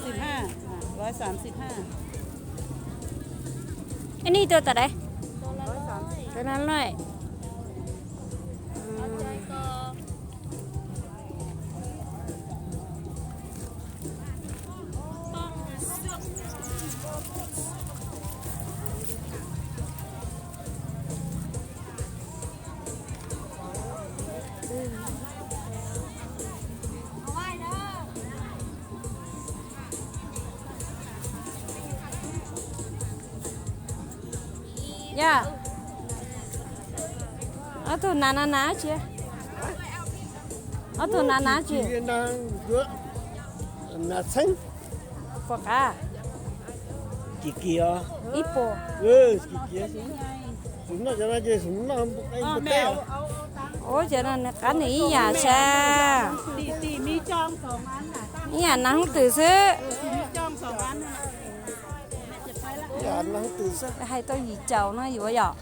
สิบห้า ร้อยสามสิบห้า Ib nij tuaj tom dais? Cov no loj. Yog, ob tug nas no nas tsi? Ob tug nas nas tsi? Puas qab? Ib puas. Ua cas no nws qab nws ib yam sas. Ib yam nas hoob twm xwb. Hais tau yim caum no yuav yom?